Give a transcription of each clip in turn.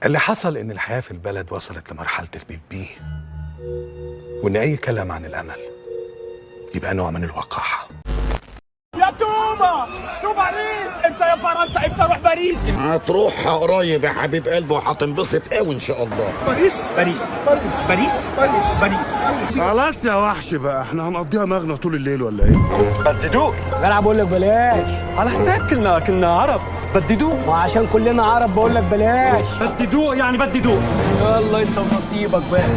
اللي حصل إن الحياة في البلد وصلت لمرحلة البيبي، وإن أي كلام عن الأمل يبقى نوع من الوقاحة. يا توما تو باريس، انت يا فرنسا، انت روح باريس. هتروحها قريب يا حبيب قلبي وهتنبسط قوي ان شاء الله. باريس باريس باريس باريس باريس باريس. خلاص يا وحش بقى، احنا هنقضيها مغنى طول الليل ولا ايه؟ بددوه. بلعب بقول لك بلاش. على حساب كلنا عرب. بددوه. وعشان كلنا عرب بقول لك بلاش. بددوه يعني بددوه. يلا انت ونصيبك بقى.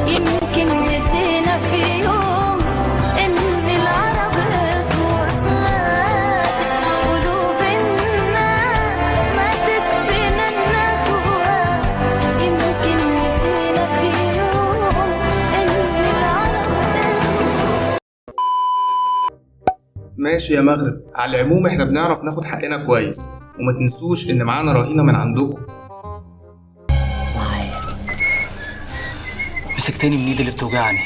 يمكن نسينا في يوم إن العرب إخوة، ماتت قلوب الناس، ماتت بينا النخوة. يمكن نسينا في يوم إن العرب إخوة. ماشي يا مغرب، على العموم احنا بنعرف ناخد حقنا كويس، وما تنسوش ان معانا رهينة من عندكم. مسكتني من ايدي اللي بتوجعني.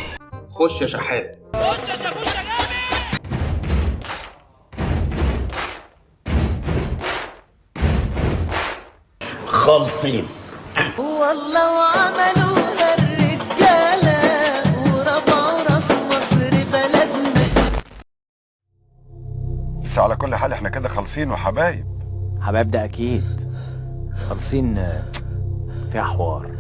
خش يا شحات. خالصين. والله وعملوها الرجالة ورفعوا راس مصر بلدنا. بس على كل حال احنا كده خالصين وحبايب. حبايب ده اكيد خالصين. فيها حوار.